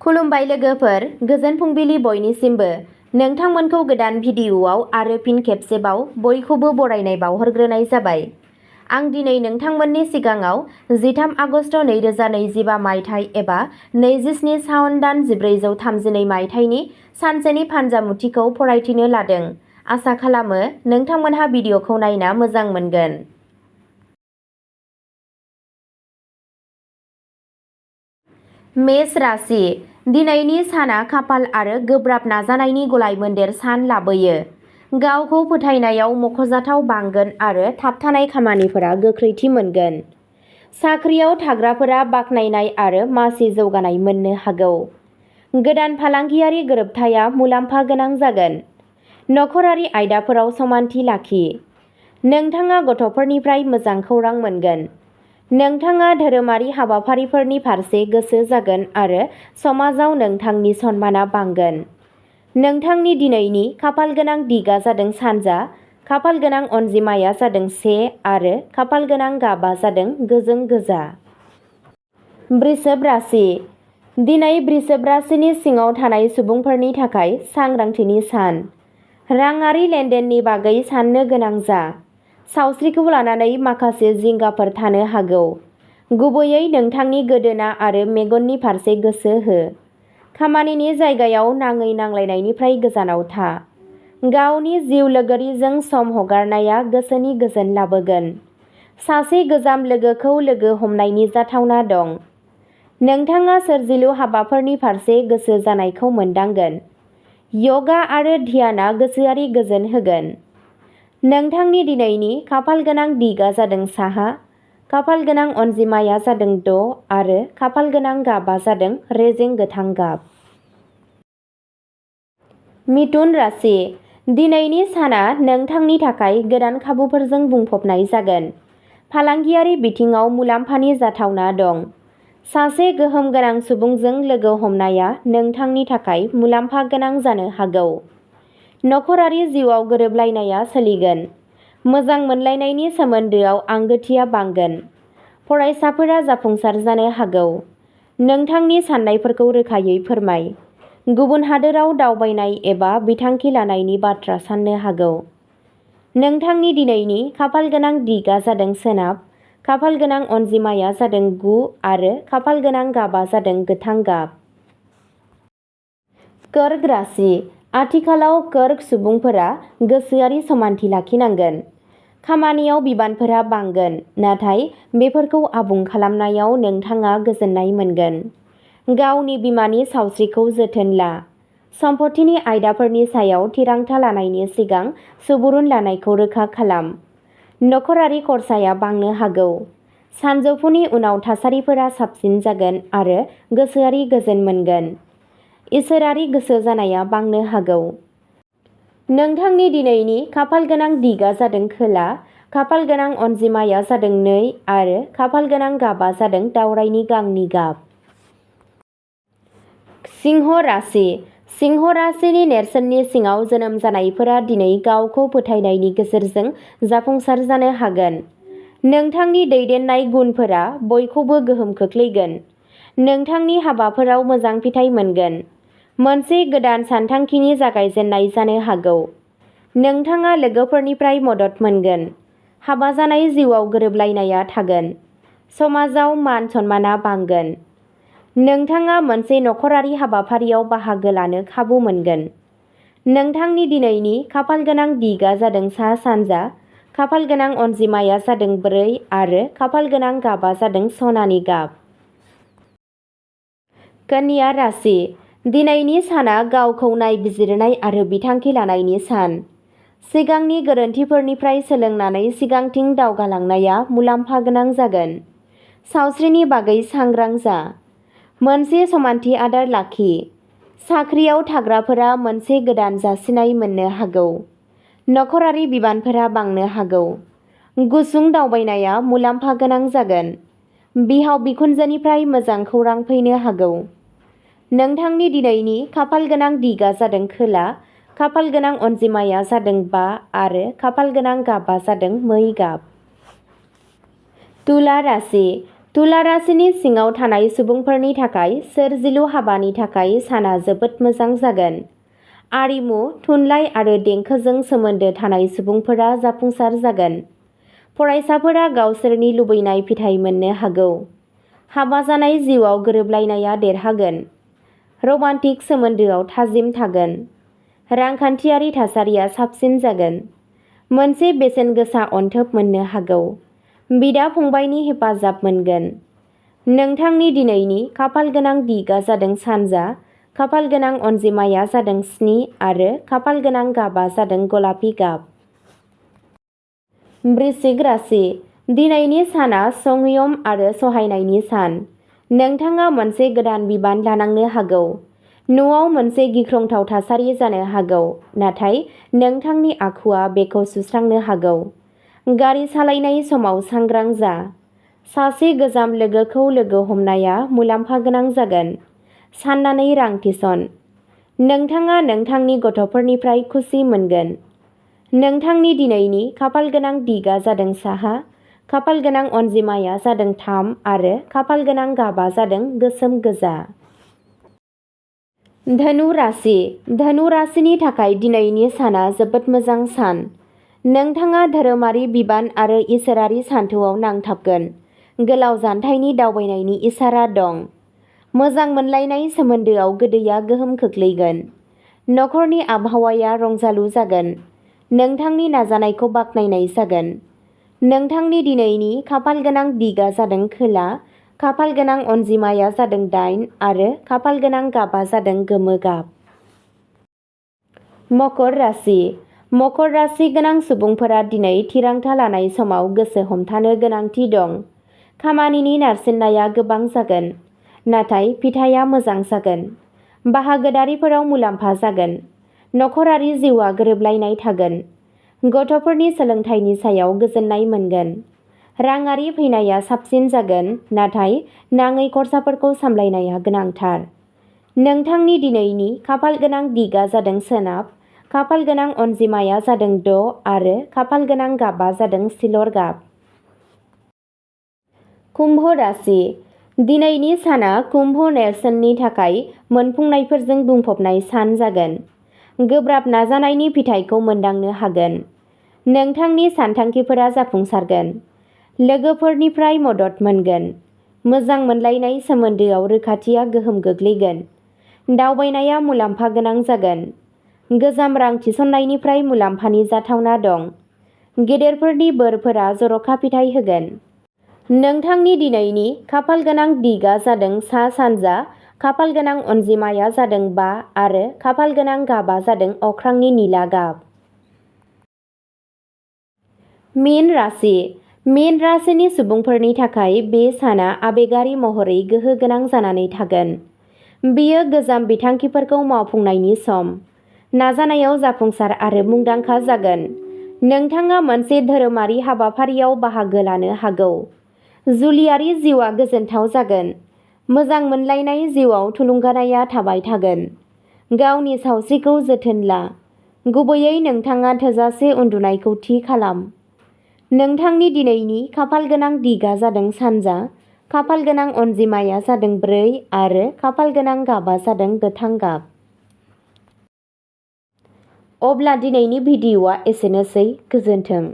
खुलुमबाय लोगोफोर, गोजोन फुंबिलि बयनिसिमबो। नोंथांमोनखौ गोदान भिडिअ'आव आरो फिन खेबसेबाव बयखौबो बरायनाय बावहरग्रोनाय जाबाय। आं दिनै नोंथांमोननि सिगाङाव 13 आगस्ट 2025 मायथाइ एबा 27 सावन दान 1432 मायथाइनि सानसेनि फान्जामुथिखौ फरायथिनो लादों। आसा खालामो नोंथांमोनहा भिडिअ'खौ नायना मोजां मोनगोन। मेष राशि। दिनैनि साना खाफाल आरो गोब्राब नाजानायनि गलायमोन्देर सान लाबोयो। गावखौ फोथायनायाव मख'जाथाव बांगोन आरो थाबथानाय खामानिफोरा गोख्रैथि मोनगोन। साख्रियाव थाग्राफोरा बाख्नायनाय आरो मासि जौगानाय मोननो हागौ। गोदान फालांगियारि गोरोबथाया मुलाम्फा गोनां जागोन। नखरारि आयदाफोराव समानथि लाखि। नोंथाङा गथ'फोरनिफ्राय मोजां खौरां मोनगोन। नोंथाङा धोरोमारि हाबाफारिफोरनि फारसे गोसो जागोन आरो समाजाव नोंथांनि सन्मानआ बांगोन। नोंथांनि दिनैनि खाफालगोनां दिगआ जादों सानजा, खाफालगोनां अनजिमाया जादों 1 आरो खाफालगोनां गाबआ जादों गोजों गोजा। वृषभ राशि। दिनै वृषभ राशिनि सिङाव थानाय सुबुंफोरनि थाखाय सांग्रांथिनि सान। राङारि लेनदेननि बागै साननो गोनां जा। सावस्रिखौ लानानै माखासे जिंगाफोर थानो हागौ। गुबैयै नोंथांनि गोदोना आरो मेगननि फारसे गोसो हो। खामानिनि जायगायाव नाङै नांलायनायनिफ्राय गोजानाव था। गावनि जिउ लोगोरिजों सम हगारनाया गोसोनि गोजोन लाबोगोन। सासे गोजाम लोगोखौ लोगो हमनायनि जाथावना दं। नोंथाङा सोरजिलु हाबाफोरनि फारसे गोसो जानायखौ मोनदांगोन। यगा आरो ध्यानआ गोसोआरि गोजोन होगोन। नोंथांनि दिनैनि खाफालगोनां दिगआ जादों साहा, खाफालगोनां अनजिमाया जादों 6 आरो खाफालगोनां गाबआ जादों रेजें गोथां गाब। मिथुन राशि। दिनैनि साना नोंथांनि थाखाय गोदान खाबुफोरजों बुंफबनाय जागोन। फालांगियारि बिथिङाव मुलाम्फानि जाथावना दं। सासे गोहोम गोनां सुबुंजों लोगो हमनाया नोंथांनि थाखाय मुलाम्फा गोनां जानो हागौ। नखरारि जिउआव गोरोबलायनाया सोलिगोन। मोजां मोनलायनायनि सोमोन्दोआव आंगोथिया बांगोन। फरायसाफोरा जाफुंसार जानो हागौ। नोंथांनि साननायफोरखौ रोखायै फोरमाय। गुबुन हादोराव दावबायनाय एबा बिथांखि लानायनि बाथ्रा साननो हागौ। नोंथांनि दिनैनि खाफालगोनां दिगआ जादों सोनाब, खाफालगोनां अनजिमाया जादों 9 आरो खाफालगोनां गाबआ जादों गोथां गाब। कर्क राशि। आथिखालाव कर्क सुबुंफोरा गोसोआरि समानथि लाखिनांगोन। खामानियाव बिबानफोरा बांगोन, नाथाय बेफोरखौ आबुं खालामनायाव नोंथाङा गोजोननाय मोनगोन। गावनि बिमानि सावस्रिखौ जोथोन ला। सम्पथिनि आयदाफोरनि सायाव थिरांथा लानायनि सिगां सुबुरुन लानायखौ रोखा खालाम। नखरारि खरसाया बांनो हागौ। सानजौफुनि उनाव थासारिफोरा साबसिन जागोन आरो गोसोआरि गोजोन मोनगोन। इसोरारि गोसो जानाया बांनो हागौ। नोंथांनि दिनैनि खाफालगोनां दिगआ जादों खोला, खाफालगोनां अनजिमाया जादों 2 आरो खाफालगोनां गाबआ जादों दावरायनि गांनि गाब। सिंह राशि। सिंह राशिनि नेरसोननि सिङाव जोनोम जानायफोरा दिनै गावखौ फोथायनायनि गेजेरजों जाफुंसार जानो हागोन। नोंथांनि दैदेननाय गुनफोरा बयखौबो गोहोम खोख्लैगोन। नोंथांनि हाबाफोराव मोजां फिथाय मोनगोन। मोनसे गोदान सानथांखिनि जागायजेन्नाय जानो हागौ। नोंथाङा लोगोफोरनिफ्राय मदद मोनगोन। हाबा जानाय जिउआव गोरोबलायनाया थागोन। समाजाव मान सन्मानआ बांगोन। नोंथाङा मोनसे नखरारि हाबाफारियाव बाहागो लानो खाबु मोनगोन। नोंथांनि दिनैनि खाफालगोनां दिगआ जादों सा-सानजा, खाफालगोनां अनजिमाया जादों 4 आरो खाफालगोनां गाबआ जादों सनानि गाब। कन्या राशि। दिनैनि साना गावखौ नायबिजिरनाय आरो बिथांखि लानायनि सान। सिगांनि गोरोन्थिफोरनिफ्राय सोलोंनानै सिगांथिं दावगालांनाया मुलाम्फा गोनां जागोन। सावस्रिनि बागै सांग्रां जा। मोनसे समानथि आदार लाखि। साख्रियाव थाग्राफोरा मोनसे गोदान जासिनाय मोननो हागौ। नखरारि बिबानफोरा बांनो हागौ। गुसुं दावबायनाया मुलाम्फा गोनां जागोन। बिहाव बिखुनजोनिफ्राय मोजां खौरां फैनो हागौ। नोंथांनि दिनैनि खाफालगोनां दिगआ जादों खोला, खाफालगोनां अनजिमाया जादों 5 आरो खाफालगोनां गाबआ जादों मै गाब। तुला राशि। तुला राशिनि सिङाव थानाय सुबुंफोरनि थाखाय सोरजिलु हाबानि थाखाय साना जोबोद मोजां जागोन। आरिमु, थुनलाइ आरो देंखोजों सोमोन्दो थानाय सुबुंफोरा जाफुंसार जागोन। फरायसाफोरा गावसोरनि लुबैनाय फिथाइ मोननो हागौ। हाबा जानाय जिउआव गोरोबलायनाया देरहागोन। रमान्टिक सोमोन्दोआव थाजिम थागोन। रांखान्थियारि थासारिया साबसिन जागोन। मोनसे बेसेन गोसा अनथोब मोननो हागौ। बिदा-फंबायनि हेफाजाब मोनगोन। नोंथांनि दिनैनि खाफाल गोनां दिगआ जादों सानजा, खाफाल गोनां अनजिमाया जादों 7 आरो खाफाल गोनां गाबआ जादों गलापि गाब। वृश्चिक राशि। दिनैनि साना संयम आरो सहायनायनि सान। नोंथाङा मोनसे गोदान बिबान लानांनो हागौ। न'आव मोनसे गिख्रंथाव थासारि जानो हागौ, नाथाय नोंथांनि आखुआ बेखौ सुस्रांनो हागौ। गारि सालायनाय समाव सांग्रां जा। सासे गोजाम लोगोखौ लोगो हमनाया मुलाम्फा गोनां जागोन। साननानै रां थिसन। नोंथाङा नोंथांनि गथ'फोरनिफ्राय खुसि मोनगोन। नोंथांनि दिनैनि खाफाल गोनां दिगआ जादों साहा, खाफाल गोनां अनजिमाया जादों 3 आरो खाफाल गोनां गाबआ जादों गोसोम गोजा। धनु राशि। धनु राशिनि थाखाय दिनैनि साना जोबोद मोजां सान। नोंथाङा धोरोमारि बिबान आरो इसोरारि सानथौआव नांथाबगोन। गोलाव जानथायनि दावबायनायनि इसारा दं। मोजां मोनलायनाय सोमोन्दोआव गोदैया गोहोम खोख्लैगोन। नखरनि आबहावाया रंजालु जागोन। नोंथांनि नाजानायखौ बाख्नायनाय जागोन। नोंथांनि दिनैनि खाफाल गोनां दिगआ जादों खोला, खाफाल गोनां अनजिमाया जादों 8 आरो खाफाल गोनां गाबआ जादों गोमो गाब। मकर राशि। मकर राशि गोनां सुबुंफोरा दिनै थिरांथा लानाय समाव गोसो हमथानो गोनांथि दं। खामानिनि नारसिननाया गोबां जागोन, नाथाय फिथाइया मोजां जागोन। बाहागोदारिफोराव मुलाम्फा जागोन। नखरारि जिउआ गोरोबलायनाय थागोन। गथ'फोरनि सोलोंथाइनि सायाव गोजोननाय मोनगोन। राङारि फैनाया साबसिन जागोन, नाथाय नाङै खरसाफोरखौ सामलायनाया गोनांथार। नोंथांनि दिनैनि खाफाल गोनां दिगआ जादों सोनाब, खाफाल गोनां अनजिमाया जादों 6 आरो खाफाल गोनां गाबआ जादों सिलर गाब। कुम्भ राशि। दिनैनि साना कुम्भ नेरसोननि थाखाय मोनफुंनायफोरजों बुंफबनाय सान जागोन। गोब्राब नाजानायनि फिथाइखौ मोनदांनो हागोन। नोंथांनि सानथांखिफोरा जाफुंसारगोन। लोगोफोरनिफ्राय मदद मोनगोन। मोजां मोनलायनाय सोमोन्दोआव रोखाथिया गोहोम गोग्लैगोन। दावबायनाया मुलाम्फा गोनां जागोन। गोजाम रां थिसननायनिफ्राय मुलाम्फानि जाथावना दं। गेदेरफोरनि बोरफोरा जर'खा फिथाइ होगोन। नोंथांनि दिनैनि खाफाल गोनां दिगआ जादों सा-सानजा, खाफाल गोनां अनजिमाया जादों 5 आरो खाफाल गोनां गाबआ जादों अख्रांनि निला गाब। मीन राशि। मीन राशिनि सुबुंफोरनि थाखाय बे साना आबेगारि महरै गोहो गोनां जानानै थागोन। बेयो गोजाम बिथांखिफोरखौ मावफुंनायनि सम। नाजानायाव जाफुंसार आरो मुंदांखा जागोन। नोंथाङा मोनसे धोरोमारि हाबाफारियाव बाहागो लानो हागौ। जुलियारि जिउआ गोजोनथाव जागोन। मोजां मोनलायनाय जिउआव थुलुंगानायआ थाबाय थागोन। गावनि सावस्रिखौ जोथोन ला। गुबैयै नोंथाङा थोजासे उन्दुनायखौ थि खालाम। नोंथांनि दिनैनि खाफाल गोनां दिगआ जादों सानजा, खाफाल गोनां अनजिमाया जादों 4 आरो खाफाल गोनां गाबआ जादों गोथां गाब। अब्ला दिनैनि भिडिअ'आ एसेनोसै। गोजोन्थों।